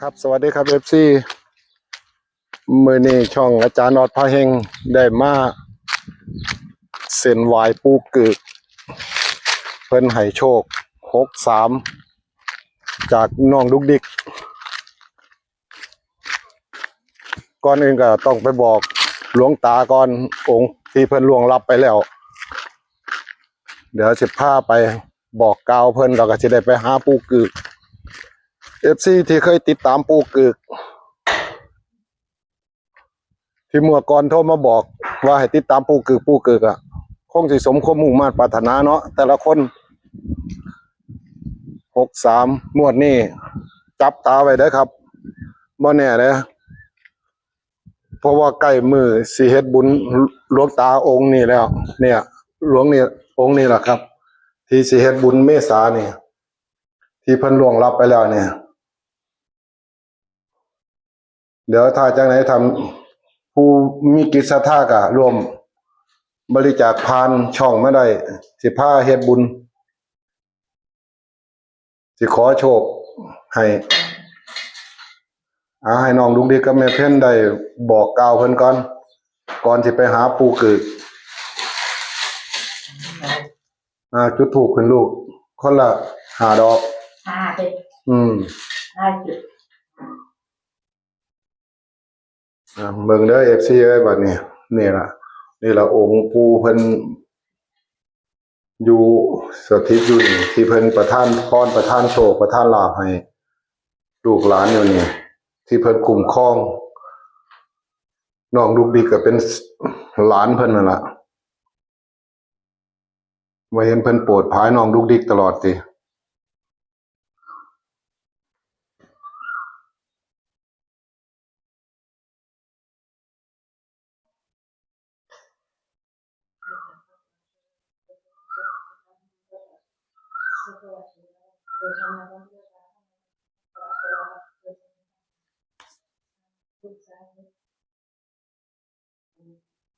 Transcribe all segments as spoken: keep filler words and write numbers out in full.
ครับ สวัสดีครับ เอฟซี มื้อนี้ช่องอาจารย์ออดพาเฮงได้มาเส้นไหว้ปู่กึก เพิ่นให้โชค หกสาม จากน้องดุกดิก ก่อนอื่นก็ต้องไปบอกหลวงตาก่อน องค์ที่เพิ่นล่วงลับไปแล้ว เดี๋ยวสิพาไปบอกกล่าวเพิ่น แล้วก็สิได้ไปหาปู่กึก เอฟซี ที่เคยติดตามปู่กึก ที่เมื่อก่อนโทรมาบอกว่าให้ติดตามปู่กึก ปู่กึกอะ คงสิสมความมุ่งมาดปรารถนาเนาะ แต่ละคน หกสาม งวดนี้ จับตาไว้เด้อครับ บ่แน่เด้อ เพราะว่าใกล้มื้อสิเฮ็ดบุญหลวงตาองค์นี้แล้ว เนี่ย หลวงนี่ องค์นี้แหละครับ ที่สิเฮ็ดบุญเมษานี่ ที่เพิ่นล่วงลับไปแล้วเนี่ย เดี๋ยวถ้าจังไหนทำ ผู้มีจิตศรัทธาก็ร่วมบริจาคผ่านช่องมาได้ สิพาเฮ็ดบุญ สิขอโชคให้ อ่า ให้น้องดุกดิกกับแม่เพ็ญได้บอกกล่าวเพิ่นก่อน ก่อนสิไปหาปู่กึก อ่า จุดธูปขึ้นลูก คนละห้าดอก ห้าเด้อ อืม ห้าจุด อ่า เบิ่งเด้อ เอฟซี เอ้ย บัดนี้ นี่ล่ะ นี่ล่ะ องค์ปู่เพิ่นอยู่สถิตอยู่นี่ ที่เพิ่นประทานพร ประทานโชค ประทานลาภให้ลูกหลานอยู่นี่ ที่เพิ่นคุ้มครอง น้องดุกดิกก็เป็นหลานเพิ่นนั่นล่ะ ว่าเห็นเพิ่นโปรดผายน้องดุกดิกตลอดติ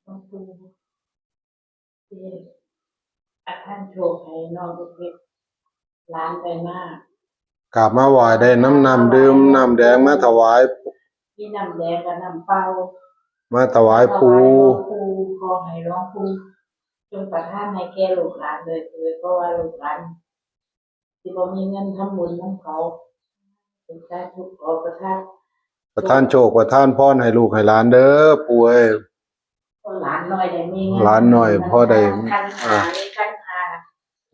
ขอบคุณที่ประทานโชคให้น้องเล็กๆหลานได้มากราบมาไหว้ได้น้ำ น้ำดื่ม น้ำแดงมาถวาย มีน้ำแดงกับน้ำเปล่า มาถวายปู่ ถวายหลวงปู่ ขอให้หลวงปู่จงประทานให้แก่ลูกหลานโดยเถิด เพราะว่าลูกหลาน สิบ่มีเงินทำบุญนำเขา สาธุ ขอประทาน ประทานโชค ประทานพรให้ลูกให้หลานเด้อปู่เอ้ย หลานน้อยได้มีเงิน หลานน้อยพอได้ ขันห้า อ่า มีขันห้า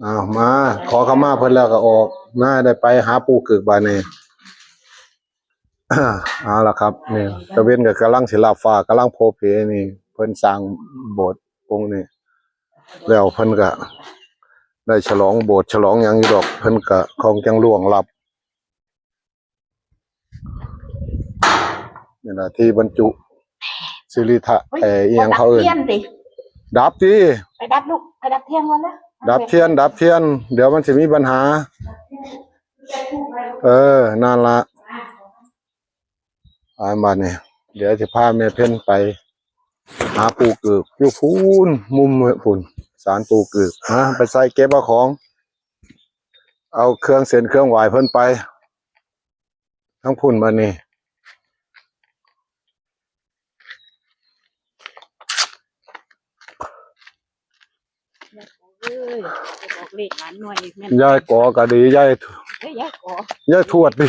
อ้าว มา ขอขมาเพิ่นแล้วก็ออกมา ได้ไปหาปู่กึกบาดนี้ เอาล่ะครับ นี่ ตะเว็นก็กำลังสิลับฟ้า กำลังโพเพนี่ เพิ่นสร้างโบสถ์องค์นี้ แล้วเพิ่นก็ได้ฉลองโบสถ์ฉลองหยังอยู่ดอก เพิ่นก็คงจังล่วงลับ นี่ล่ะที่บรรจุสิริธาตุ เฮ้ย เอ่อ อีหยังเขาเอิ้น ดับเทียนติ ดับติ ไปดับลูก ไปดับเทียนก่อนนะ ดับเทียน ดับเทียน เดี๋ยวมันสิมีปัญหา เออ นั่นละ อ่า บัดนี้ เดี๋ยวสิพาแม่เพ็ญไปหาปู่กึก อยู่พู้น มุมพู้น ศาลปู่กึก นะ ไปใส่เก็บเอาของ เอาเครื่องเส้นเครื่องไหว้เพิ่นไป ทั้งพู้นบัดนี้ เอ้ย บอกเลขหลานหน่อยแม่น ยายกอก็ดี ยาย เอ้ย ยายกอ ยายทวดดิ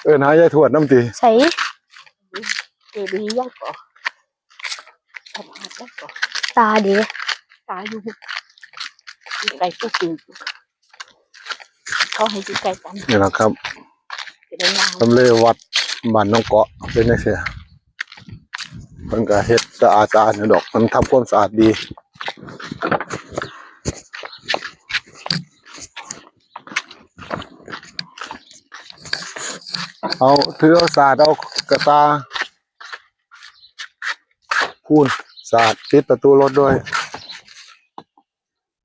เอิ้นหายายทวดนำติ ใส่ เออ ดี ยายกอ ตาดี ตาอยู่ อยู่ไกลกูคือ เขาให้อยู่ไกลกัน นี่ล่ะครับ จะได้งาม ทำเลวัดบ้านหนองเกาะเป็นจังซี่ เพิ่นก็เฮ็ดสะอาดสะอาดอยู่ดอก มันทำความสะอาดดี เอา ถือเอาสาดเอากระตา พู้น สาด ปิดประตูรถด้วย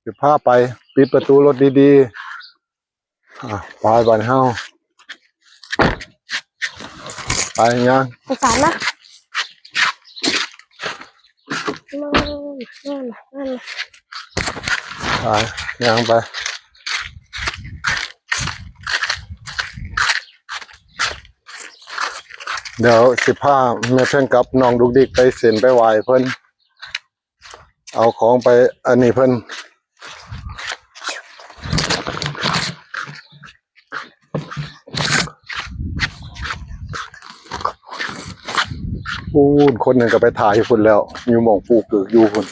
สิพาไป ปิดประตูรถดีๆ อ่ะ ไปบ้านเฮา ไปย่าง ไปศาลนะ นั่นน่ะ นั่นน่ะ ไปย่างไป เดี๋ยวสิพาแม่เพ่งกับน้องดุกดิกไปเส้นไปไหว้เพิ่น เอาของไปอันนี้เพิ่น อู้นคนหนึ่งก็ไปถ่ายอยู่พุ่นแล้ว อยู่หม่องปูกึกอยู่พุ่น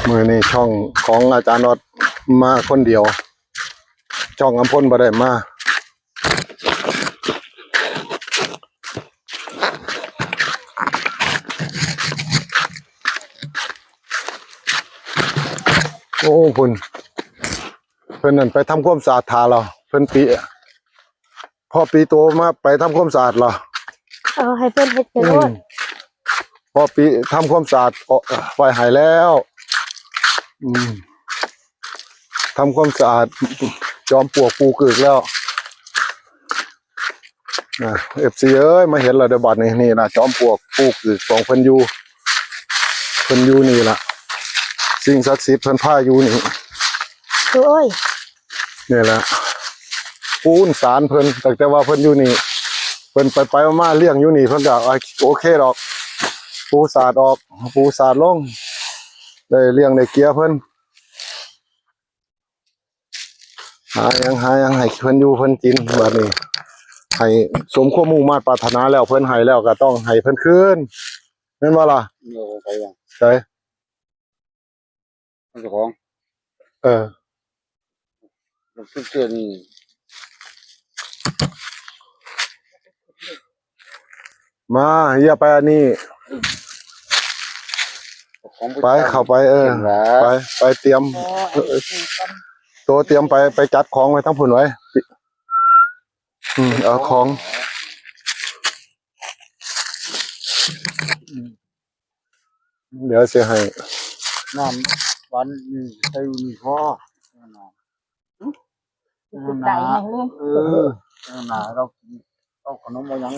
มื้อนี้ช่องของอาจารย์ออดมาคนเดียว ช่องอำพลบ่ได้มา โอ้ พุ่น เพิ่นนั่นไปทำความสะอาดถ่าแล้ว เพิ่นปี พ่อปีโตมาไปทำความสะอาดเหรอ เออ ให้เพิ่นเฮ็ดไปโลด อืม พ่อปีทำความสะอาด เอ่อ ไว้ให้แล้ว อืม ทำความสะอาด จอมปลวกปูกึกแล้ว นะ เอฟซี เอ้ย มาเห็นแล้วเด้อบัดนี้ นี่นะ จอมปลวกปูกึกของเพิ่นอยู่ เพิ่นอยู่นี่ล่ะ สิ่งศักดิ์สิทธิ์เพิ่นพาอยู่นี่ โอ้ย นี่แหละ ปูนสารเพิ่น ตั้งแต่ว่าเพิ่นอยู่นี่ เพิ่นไปไปมาๆเลี้ยงอยู่นี่ เพิ่นก็ อ่ะ โอเคดอก ปูสาดออก ปูสาดลง ได้เลี้ยงได้เกลียเพิ่น หาหยัง หาหยังให้เพิ่นอยู่เพิ่นกิน บัดนี้ ให้สมความมุ่งมาดปรารถนาแล้ว เพิ่นให้แล้วก็ต้องให้เพิ่นคืน แม่นบ่ล่ะ เออ ไปว่ะ ใช่ เจ้าของ เออ มันคือเกิน มา อย่าไปอันนี้ ของ ไป เข้าไป เออ เห็นแล้ว ไป ไปเตรียม อ๋อ เออ อันนี้คือกัน ตัวเตรียมไป ไปจัดของไว้ทั้งผุนไว้ อืม เอาของ เดี๋ยวสิให้ น้ำหวานนี่ใส่นี่พอ สิไก่แม่งเลย เออ เอาหน้าเรากิน เอาขนมมายัง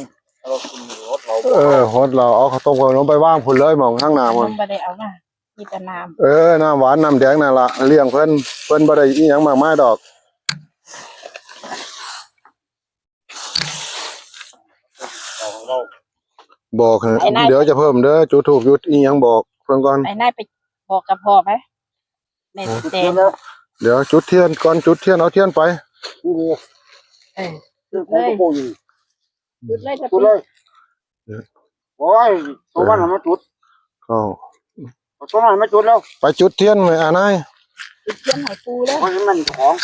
เรากินหดเรา เออ หดเรา เอาข้าวต้มขนมไปวางพุ่นเลย หม่องข้างหน้า ขน มัน มบ่ได้เอามา มีแต่น้ำ เออ น้ำหวานน้ำแดงนั่นล่ะ เลี้ยงเพิ่น เพิ่นบ่ได้อีหยังมากมายดอก ของเรา บอกให้ ไอ้นาย เดี๋ยวจะเพิ่มเด้อ จุดธูปจุดอีหยังบอกเพิ่นก่อน ไอ้นายไปบอกกับพ่อไป แม่สิแจ้ง เดี๋ยวจุดเทียนก่อน จุดเทียน เอาเทียนไป นี่เลย เออ จุดเลย จุดเลย จุดเลย โอ้ย ตัวมันน่ะมาจุด เอา เอาตัวมันมาจุดแล้ว ไปจุดเทียนเลยอ่ะนาย จุดเทียนให้ปู่แล้ว โอ้ย มันของ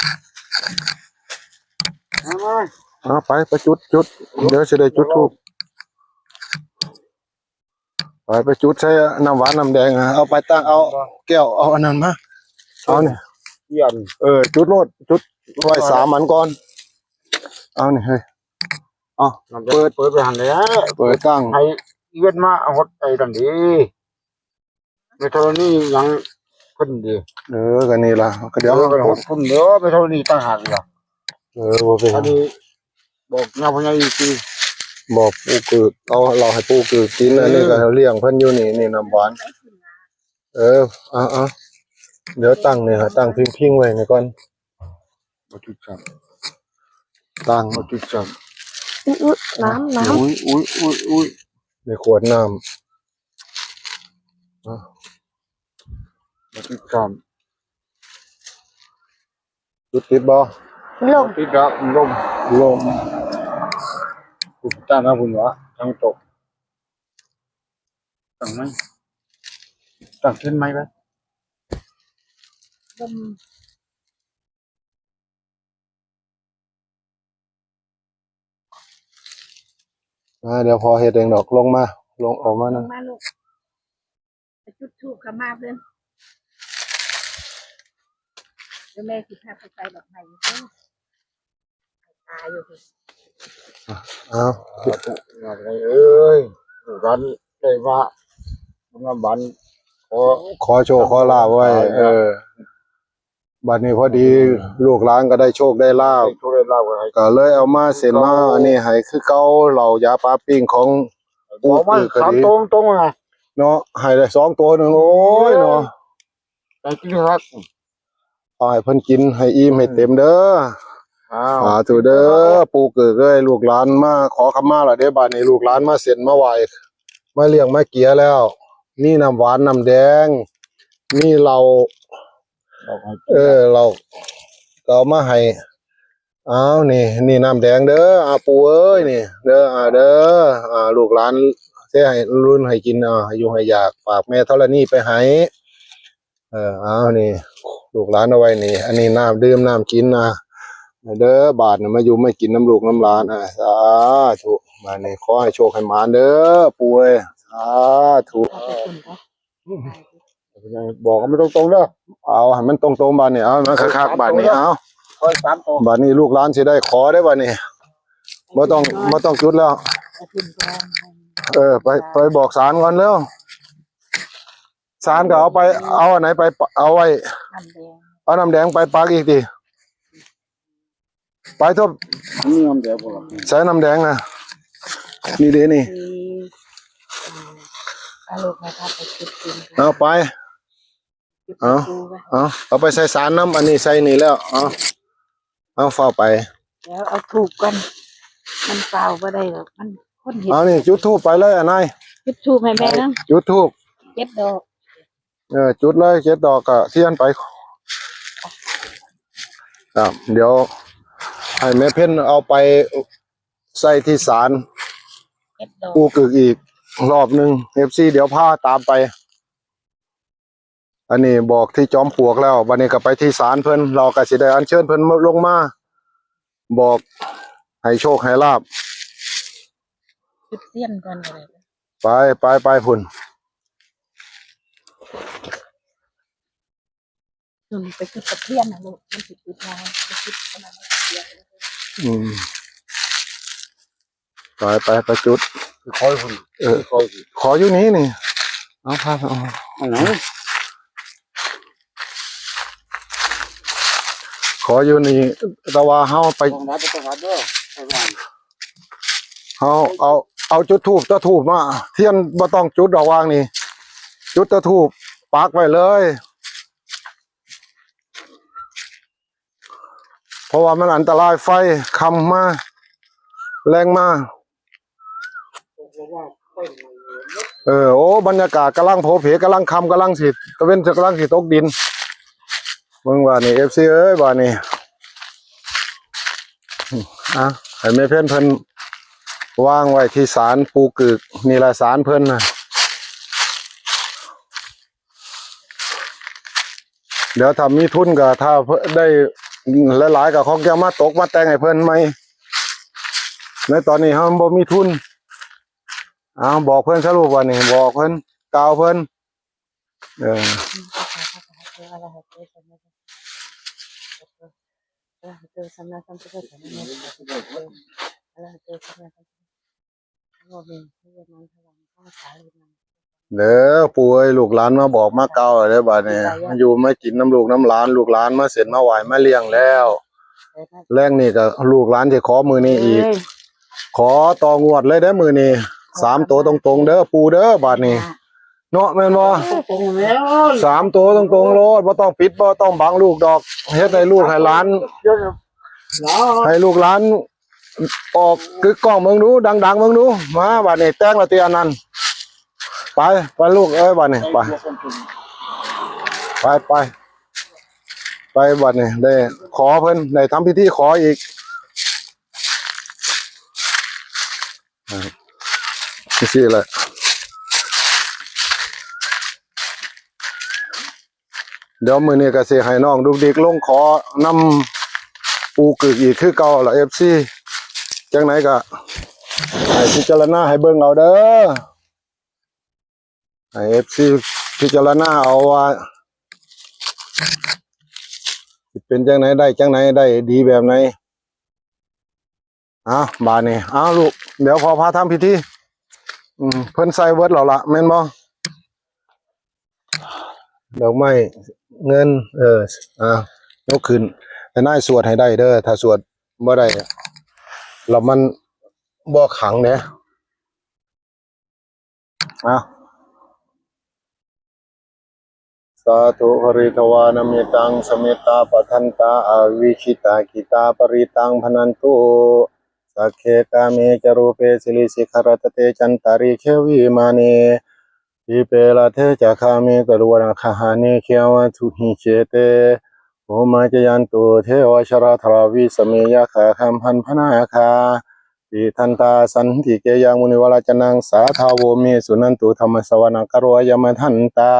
เอามา เอาไป ไปจุด จุด เดี๋ยวสิได้จุดธูป ไป ไปจุดใส่น้ำหวานน้ำแดงอ่ะ เอาไปตั้ง เอาแก้ว เอาอันนั้นมา เอาเนี่ย เทียน เออ จุดโลด จุดไว้สามอันก่อน เอาเนี่ย เฮ้ย เอา เปิด เปิดไปหั่นเลย เปิดตั้ง ให้เวียนมาเอาหดไอ้นั่นดิ แม่ธรณียังเพิ่นดี เออ ก็นี่ล่ะ ก็เดี๋ยว เออ ก็หดเพิ่นเด้อ แม่ธรณีต่างหากล่ะ เออ บ่เป็นหยัง อันนี้บอกญาพ่อใหญ่อีกที บอกปู่กึก เอาเหล้าให้ปู่กึกกิน เออ อันนี้ก็เลี้ยงเพิ่นอยู่นี่ นี่น้ำหวาน เออ เอา เอา เดี๋ยวตั้งนี่ฮะ ตั้งพิงๆไว้นี่ก่อน บ่จุดจ้ำ ตั้ง บ่จุดจ้ำ อุ๊ยอุ๊ย น้ำ น้ำ อุ๊ย อุ๊ย อุ๊ย อุ๊ย ในขวดน้ำ อ่ะ บ่จุดจ้ำ จุดติดบ่ ลม ติดละ ลม ลม กูตั้งนะคุณวะ ตั้งตก ตั้งไหม ตั้งขึ้นไหมวะ ลม อ่า เดี๋ยวพอเฮ็ดเองดอก ลงมา ลงออกมา ล นะ งมาลูก ไปจุดธูปขมาเพิ่น เดี๋ยวแม่สิพาไปใส่ดอกไม้อยู่เพิ่น ตายอยู่เพิ่น เอา เอ้ย ร้านได้มา น้ำหวาน ขอ ขอโชคขอลาภไว้ เออ บัดนี้พอดีลูกหลานก็ได้โชคได้ลาภ ได้โชคได้ลาภกันให้ ก็เลยเอามาเส้นมา คือเก่า อันนี้ให้คือเก่า เหล้ายาปลาปิ้งของ บอกมา ปู่คือ สามตัวตรงๆ นะ เนาะ ให้ได้สองตัวหนึ่ง โอ้ยเนาะ ได้กินครับ เอาให้เพิ่นกินให้อิ่มให้เต็มเด้อ อ้าว สาธุเด้อ ปู่เกิดเอ้ย ลูกหลานมาขอขมาแล้วเด้ บัดนี้ลูกหลานมาเส้นมาไหว้ มาเลี้ยงมาเกียแล้ว มีน้ำหวานน้ำแดง มีเหล้า เออ เหล้าก็เอามาให้ อ้าว นี่ นี่น้ำแดงเด้อ อ่า ปู่เอ้ย นี่ เด้อ อ่า เด้อ อ่า ลูกหลาน เสียให้รุ่นให้กิน อ่า อยู่ให้อยาก ฝากแม่ธรณีไปให้ เออ อ้าว นี่ ลูกหลานเอาไว้นี่ อันนี้น้ำดื่มน้ำกินนะ เด้อ บาดนี่มาอยู่มากินน้ำลูกน้ำหลาน อ่า สาธุ บาดนี้ขอให้โชคให้หมานเด้อ ปู่เอ้ย สาธุ บอกกันไม่ตรงๆ เด้อ เอาให้มันตรงๆ บาดนี้ เอามันคักๆ บาดนี้ เอา ขอสามตัว บาดนี้ลูกหลานสิได้ขอได้บาดนี้ บ่ต้อง บ่ต้องจุดแล้ว เออ ไป ไปบอกศาลก่อนเร็ว ศาลก็เอาไป เอาอันไหนไป เอาไว้ น้ำแดง เอาน้ำแดงไปปักอีกที ไปทบ นี่น้ำแดงบ่ล่ะ ใส่น้ำแดงนะ นี่เด้นี่ ที่ อ่า เอาลูกมาทำไปจุดกิน เอาไป จุด เอา ประตูไว้ เอา เอาไปใส่ศาลน้ำ อันนี้ใส่นี่แล้ว เอา เอา เฝ้าไป เดี๋ยวเอาธูปก่อน มันเปล่าบ่ได้หรอก มันคนเห็น เอานี่ จุดธูปไปเลยอ่ะนาย จุดธูปให้แม่นะ จุดธูป เจ็ดดอก เออ จุดเลย เจ็ดดอกกะเทียนไป อ่ะ เดี๋ยว ให้แม่เพ็ญเอาไปใส่ที่ศาล เจ็ดดอก ปู่กึกอีกรอบหนึ่ง เอฟซี เดี๋ยวพาตามไป อันนี้บอกที่จอมปลวกแล้ว บัดนี้ก็ไปที่ศาลเพิ่น เราก็สิได้อัญเชิญเพิ่นลงมา บอกให้โชคให้ลาภ จุดเทียนก่อนก็ได้ ไป ไป ไปพุ้น อืม ไปจุดตะเทียนนะลูก มันสิจุดมา ไปจุดอันนั้นตะเทียน อืม ไป ไป ไปจุด ขออยู่พุ้น เออ ขออยู่ ขออยู่นี่นี่ เอาพาไปเอา อันไหน ขออยู่นี่ แต่ว่าเฮาไป ต้องรับ ต้องรับเด้อ ไปวาง เฮาเอา เอาจุดธูป จุดธูปมา เทียนบ่ต้องจุดดอกวางนี่ จุดแต่ธูปปักไว้เลย เพราะว่ามันอันตราย ไฟค่ำมา แลงมา เออ โอ้ บรรยากาศกำลังโผเพ กำลังค่ำ กำลังสิ ตะเว็นกำลังสิตกดิน เบิ่งว่านี่ เอฟซี เอ้ย ว่านี่ อ่ะ ให้แม่เพ็ญเพิ่นวางไว้ที่ศาลปู่กึก นี่ล่ะศาลเพิ่นน่ะ เดี๋ยวถ้ามีทุนก็ ถ้าได้หลายๆ ก็คงจะมาตกมาแต่งให้เพิ่นใหม่ ในตอนนี้เฮาบ่มีทุน เอา บอกเพิ่นซะลูก ว่านี่ บอกเพิ่น กล่าวเพิ่น เออ เด้อปู่เอ้ย ลูกหลานมาบอกมากล่าวเด้อ บัดนี้ มาอยู่มากินนำลูกนำหลาน ลูกหลานมาเส้นมาไหว้มาเลี้ยงแล้ว แลงนี่ก็ลูกหลานสิขอมื้อนี้อีก เอ้ย ขอต่องวดเลยเด้อมื้อนี้ สามตัวตรงๆ เด้อปู่เด้อ บัดนี้ เนาะ แม่นบ่ ตรงๆ แล้ว สามตัวตรงๆ โลด บ่ต้องปิด บ่ต้องบังลูกดอก เฮ็ดให้ลูกให้หลาน ให้ลูกหลาน ออกกึกก้องเบิ่งดู ดังๆ เบิ่งดู มา บัดนี้แต่งละติอันนั้น ไป ไปลูกเอ้ย บัดนี้ ไป ไป ไป ไป บัดนี้ ได้ขอเพิ่น ได้ทำพิธีขออีก อ่า จั่งซี้แหละ เดี๋ยวมื้อนี้ก็สิให้น้องดุกดิกลงขอนำปู่กึกอีกคือเก่าล่ะ เอฟซี จั่งใดก็ให้พิจารณาให้เบิ่งเอาเด้อ ให้ เอฟซี พิจารณาเอาว่า สิเป็นจั่งใด ได้จั่งใด ได้ดีแบบไหน อ่ะ บาดนี้ เอาลูก เดี๋ยวพ่อพาทำพิธี อืม เพิ่นใส่เบิดแล้วล่ะ แม่นบ่ ดอกไม้ เงิน เออ อ่ะ ยกขึ้น แต่นายสวดให้ได้เด้อ ถ้าสวดบ่ได้ แล้วมันบ่ขังเด้ อ่ะ สาธุ ปริตวานมิตัง สมิตาปัทันตา อาวิคิตากิตา ปริตังพนันตุ สักเคกาเมจรูปเป สิริสิขรตเต จันตาริเควิมาเน ทีเปรเทจะคาเมตะลุวนาคาหาเน เขวัตถุหิเขเต โหมาจยันตุ เทวาชราธราวิสเม ยักขาคัมพันพนาคา ติทันตาสันติเกยัง มุนิวรจนัง สาทาโวเม สุนันตุ ธรรมสวนาการโร อายมทันตา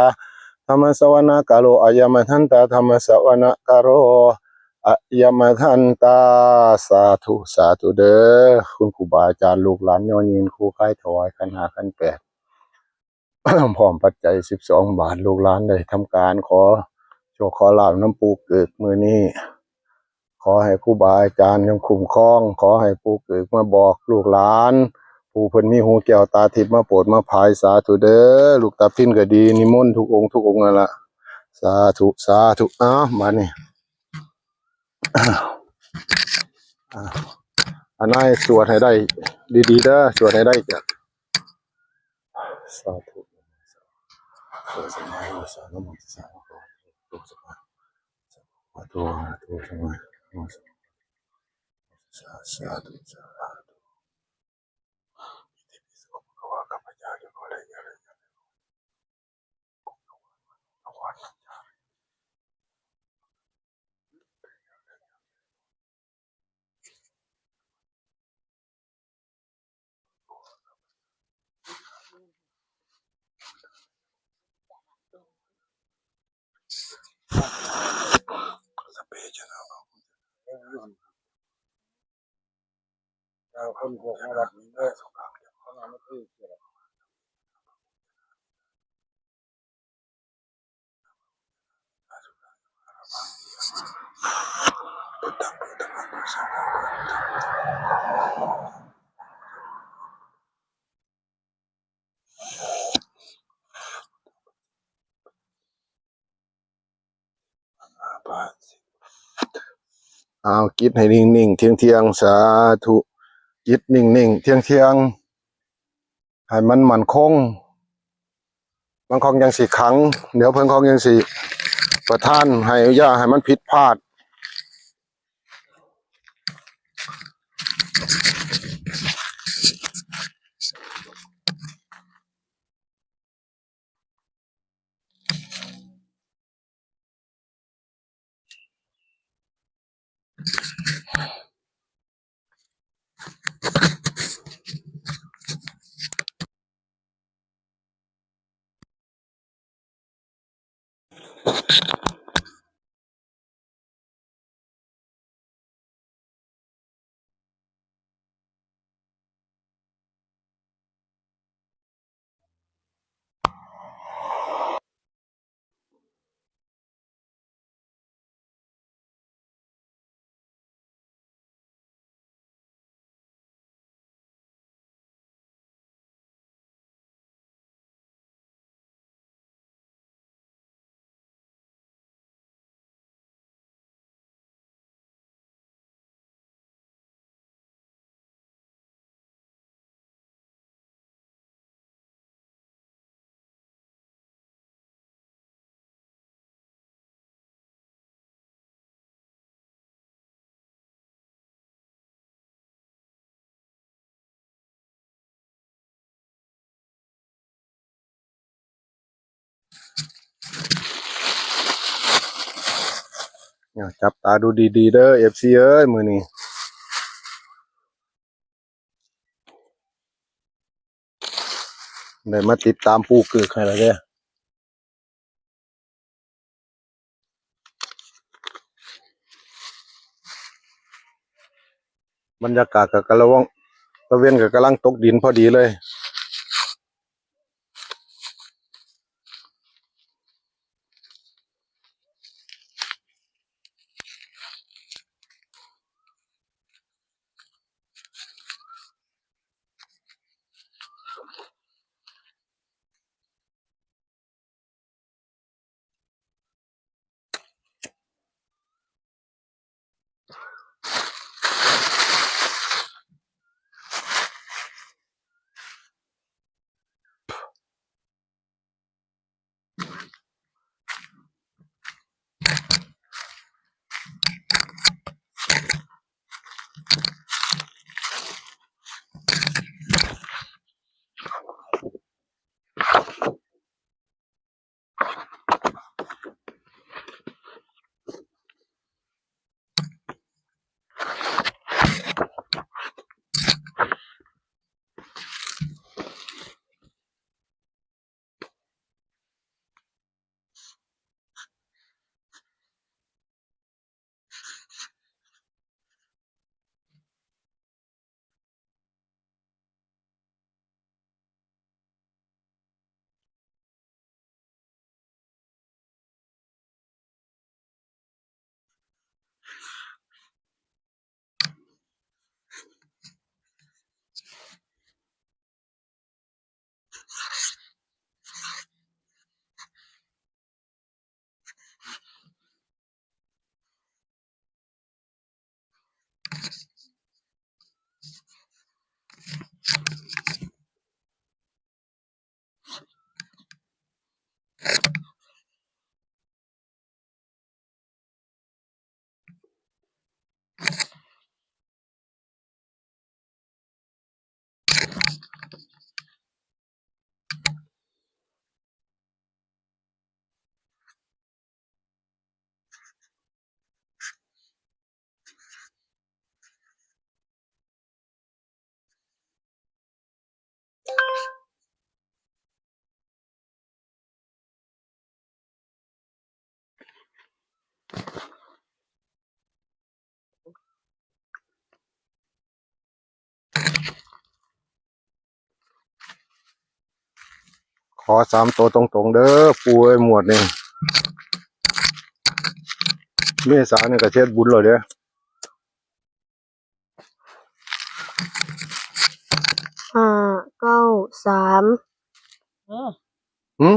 ธรรมสวนาการโร อายมทันตา ธรรมสวนาการโร อายมทันตา สาธุ สาธุเด้อ คุณครูบาอาจารย์ ลูกหลานย่อยืนคู่ค่ายถวายขันห้าขันแปด พร้อมปัจจัยสิบสองบาท ลูกหลานได้ทำการขอโชคขอลาภนำปู่เกิกมื้อนี้ ขอให้ครูบาอาจารย์ยังคุ้มครอง ขอให้ปู่เกิกมาบอกลูกหลาน ผู้เพิ่นมีหูแก้วตาทิพย์มาโปรดมาผาย สาธุเด้อ ลูกตาพินก็ดี นิมนต์ทุกองค์ทุกองค์นั่นละ สาธุ สาธุ อ้าว มานี่ อ่า อันนั้นสวดให้ได้ดีๆเด้อ สวดให้ได้จ้ะ สาธุ สาธุ สาธุ สาธุ สาธุ สาธุ เอาจิตให้นิ่งๆ เที่ยงๆ สาธุ จิตนิ่งๆ เที่ยงๆ ให้มันมั่นคง มันคงยังสิขัง เดี๋ยวเพิ่นคงยังสิประทานให้ อย่าให้มันผิดพลาด เนี่ย จับตาดูดีๆเด้อ เอฟซี เอ้ย มื้อนี้ ได้มาติดตามปู่เกิกให้แล้วเด้อ บรรยากาศก็กำลัง ตะเวนก็กำลังตกดินพอดีเลย ขอสามตัวตรงๆเด้อปู่เอ้ย งวดนี้ เมษานี่ก็เฮ็ดบุญแล้วเด้อ ห้าเก้าสาม เออ หืม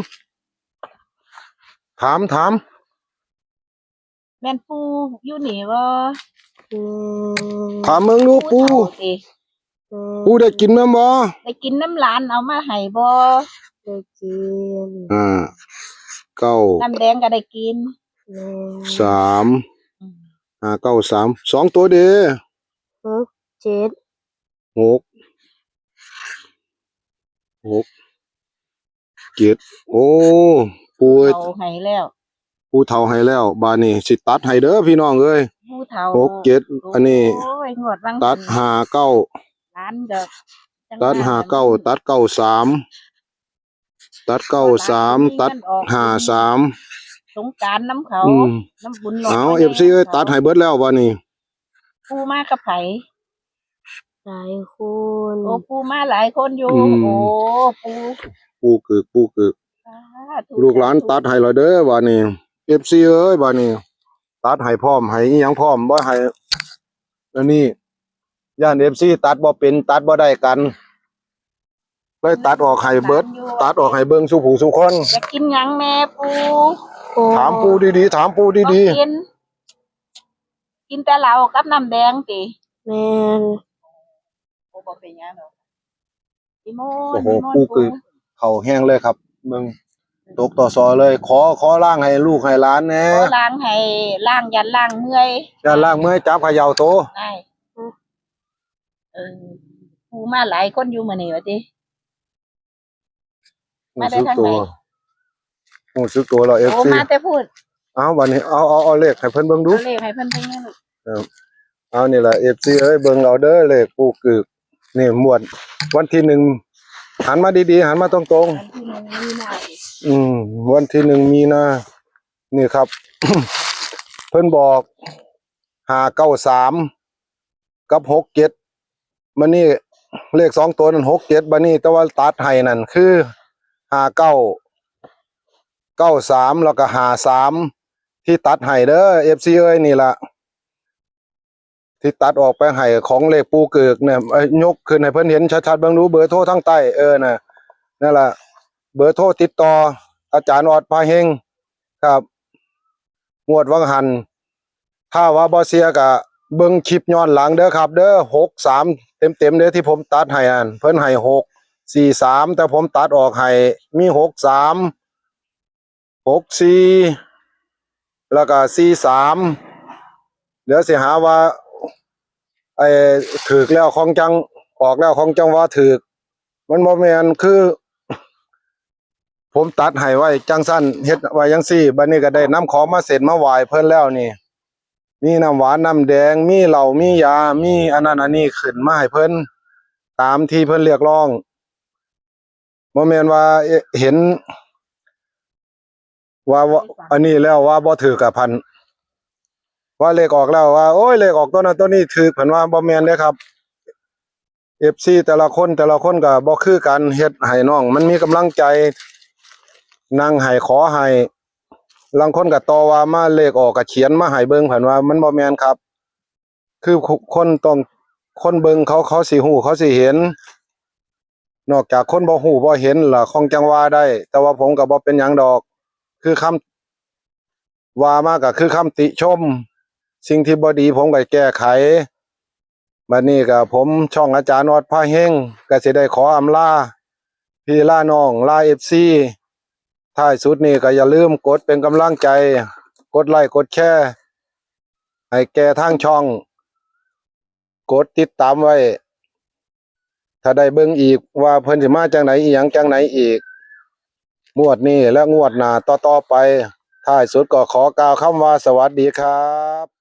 ถาม ถาม แม่นปู่อยู่นี่บ่ อืม ถามเบิ่งดูปู่ เฒ่าติ อืม ปู่ได้กินแม่นบ่ ได้กินน้ำหลานเอามาให้บ่ ได้กิน อ่า เก้า น้ำแดงก็ได้กิน แม่น สาม อืม ห้าเก้าสาม สองตัวเด้อ หกเจ็ด หก หก เจ็ด โอ้ ปู่ เฒ่าให้แล้ว ปู่เฒ่าให้แล้ว บาดนี้สิตัดให้เด้อพี่น้องเอ้ย ปู่เฒ่า หกเจ็ด อันนี้ โอ้ย งวดวัง ตัด สิ ห้าเก้า หลานก็จัง ตัด หา ห้าเก้า ตัด เก้าสาม ตัด เก้าสาม ตัด ห้าสาม สงกรานต์นำเขา อืม นำบุญ เอา เอฟซี เอ้ย ตัดให้เบิดแล้วบาดนี้ ปู่มากับไผ หลายคน โอ้ ปู่มาหลายคนอยู่ อืม โอ้ ปู่ ปู่กึก ปู่กึก สาธุ ลูกหลานตัดให้แล้วเด้อบาดนี้ เอฟซี เอ้ย บาดนี้ ตัดให้พร้อม ให้อิหยังพร้อม บ่ให้ อันนี้ ย่าน เอฟซี ตัดบ่เป็น ตัดบ่ได้กัน เลยตัดออกให้เบิด ตัดออกให้เบิ่งสู่ผู้สู่คน อยากกินหยังแม่ปู่ โอ้ ถามปู่ดีๆ ถามปู่ บ่ ดี กิน กินแต่เหล้ากับน้ำแดงติ แม่น โอ้ บ่เป็นหยังดอก นิม ๆ น โอ้ ต์ โห นิมนต์ ปู่กึก เขาแห้งเลยครับ เบิ่ง ตกต่อซอเลย ขอ ขอล้างให้ลูกให้หลานแหน่ ขอล้างให้ ล้างย่านล้างเมื่อย ย่านล้างเมื่อย จับเขย่าโต ได้ เออ ปู่มาหลายคนอยู่มื้อนี้ว่าติ มาได้ทางไหน รู้สึกตัว รู้สึกตัวแล้ว เอฟซี โอ้ มาแต่พูด เอาบาดนี้ เอา เอา เอาเลขให้เพิ่นเบิ่งดู เอาเลขให้เพิ่นเบิ่งแหน่ลูก เอานี่ล่ะ เอฟซี เอ้ย เบิ่งเอาเด้อ เลขปู่กึก นี่งวด วันที่หนึ่ง หันมาดีๆ หันมาตรงๆ วันที่หนึ่งมีนา อืม วันที่หนึ่งมีนา นี่ครับ เพิ่นบอก ห้าเก้าสาม กับ หกเจ็ด บาดนี้ เลขสองตัวนั้น หกเจ็ด บาดนี้ แต่ว่าตัดให้นั่นคือ ห้าเก้า เก้าสาม แล้วก็ ห้าสาม ที่ตัดให้เด้อ เอฟซี เอ้ย นี่ล่ะ ที่ตัดออกไปให้ของเลขปู่กึกเนี่ย เอ้ย ยกขึ้นให้เพิ่นเห็นชัดๆ เบิ่งดู เบอร์โทรทางใต้ เออ น่ะ นั่นล่ะ เบอร์โทรติดต่ออาจารย์ออดพาเฮงครับ งวดวังหัน ถ้าว่าบ่เชื่อก็เบิ่งคลิปย้อนหลังเด้อครับ เด้อ หกสาม เต็มๆ เด้อ ที่ผมตัดให้อัน เพิ่นให้ หกสี่สาม แต่ผมตัดออกให้ มี หกสาม หกสี่ แล้วก็ สี่สาม เดี๋ยวสิหาว่า ไอ้ ถืกแล้วของจัง ออกแล้วของจังว่าถืก มันบ่แม่น คือ ผมตัดให้ไว้จังซั่น เฮ็ดไว้จังซี่ บัดนี้ก็ได้นำของมาเส้นมาไหว้เพิ่นแล้วนี่ มีน้ำหวานน้ำแดง มีเหล้า มียา มีอันนั้นอันนี้ขึ้นมาให้เพิ่น ตามที่เพิ่นเรียกร้อง บ่แม่นว่า เอ๊ะ เห็น ว่า ว่า อันนี้แล้วว่าบ่ถืกอะพัน ว่าเลขออกแล้วว่า โอ้ย เลขออกตัวนั้นตัวนี้ถืก เพิ่นว่าบ่แม่นเด้ครับ เอฟซี แต่ละคน แต่ละคนก็บ่คือกัน เฮ็ดให้น้องมันมีกำลังใจ นั่งให้ ขอให้ ลางคนก็ต่อว่ามา เลขออกก็เขียนมาให้เบิ่ง เพิ่นว่ามันบ่แม่นครับ คือคนต้อง คนเบิ่งเขา เขาสิฮู้ เขาสิเห็น นอกจากคนบ่ฮู้บ่เห็นล่ะ คงจั่งว่าได้ แต่ว่าผมก็บ่เป็นหยังดอก คือคำว่ามาก็คือคำติชม สิ่งที่บ่ดีผมก็แก้ไข บัดนี้ก็ผมช่องอาจารย์ออดพาเฮง ก็สิได้ขออำลาพี่ลาน้อง ลา เอฟซี ท้ายสุดนี่ก็อย่าลืมกดเป็นกำลังใจ กดไลค์กดแชร์ ให้แก่ทางช่อง กดติดตามไว้ ถ้าได้เบิ่งอีกว่าเพิ่นสิมาจั่งใด อีหยังจั่งใดอีก งวดนี้และงวดหน้าต่อๆไป ท้ายสุดก็ขอกล่าวคำว่าสวัสดีครับ